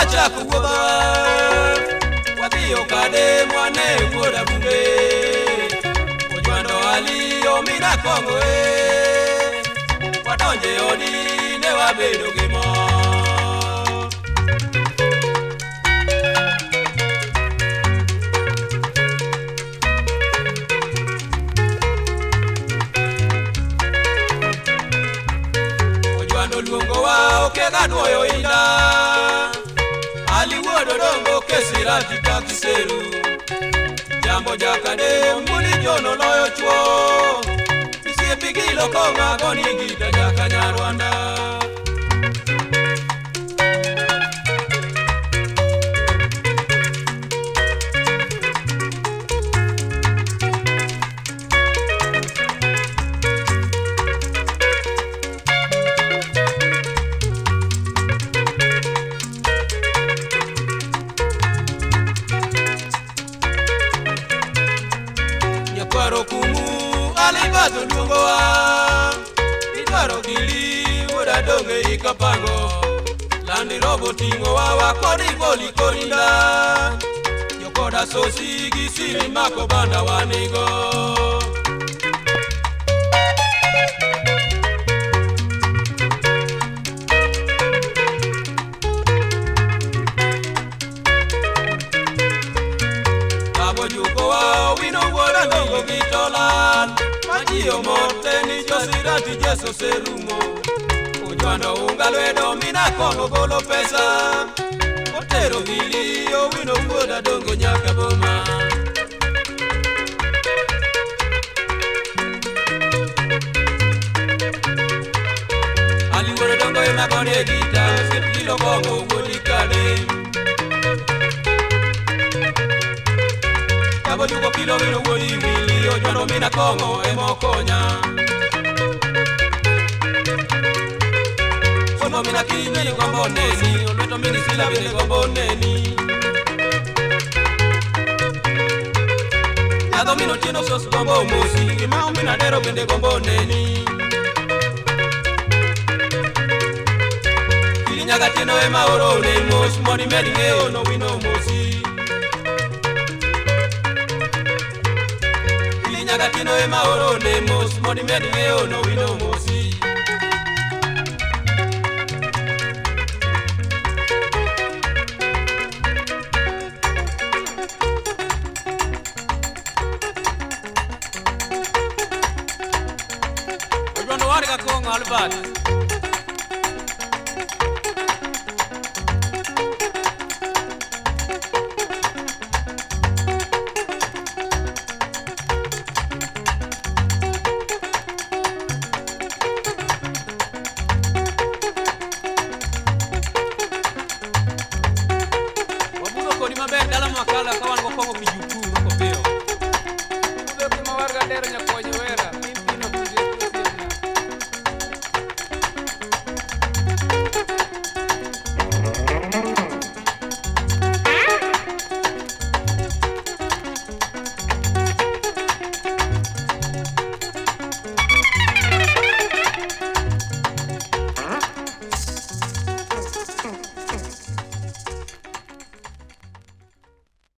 Wachako wuodhwa wadhiyo kade mwane wuoda bunge Ojwando Ali omina kong'o e wadonje odi ne wabedo gi mor. Ojwando luongowa okega duoyo inda Ali wuodo dongo kesirati kakiseru Jambo jakade mbuli jono loyo chuo Isiepigilo kong'a goni gita jaka Nyarwanda. Nyakwaro kumu alibato luongowa idwaro gili wuoda donge ikapango Landi robo ting'owa wakodi goli korinda Jokoda sosi gi siri mako banda wanigo. Babo jukowa wino wuoda dongo gi tolan Maji omor te ni josirati Jesu serumo Ojwando unga lwedo mina kong'o golo pesa Otero gili owino wuoda dongo nyaka boma. Ali wuoda dongo ema gone gita osiep kilo kong'o wuodi kade Kabo juko kilo wino wuodi wili Ojwando mina kong'o ema okonya Somo mina kinyi gombo neni Olweto mini sila bende gombo neni Nyadho mino tieno sos gombo mosi Gima mina dero bende gombo neni Kili nyaga tieno ema oro ne mos Mondi med ng'eyo no wino mosi Kili nyaga tieno ema oro ne mos Mondi med ng'eyo no wino mosi. Ojwando warga kong'o Albert. Wabudho kodi maber dala makala ka wan go kong'o kijukuru kopiyo. Budho kima warga dero nyakonyo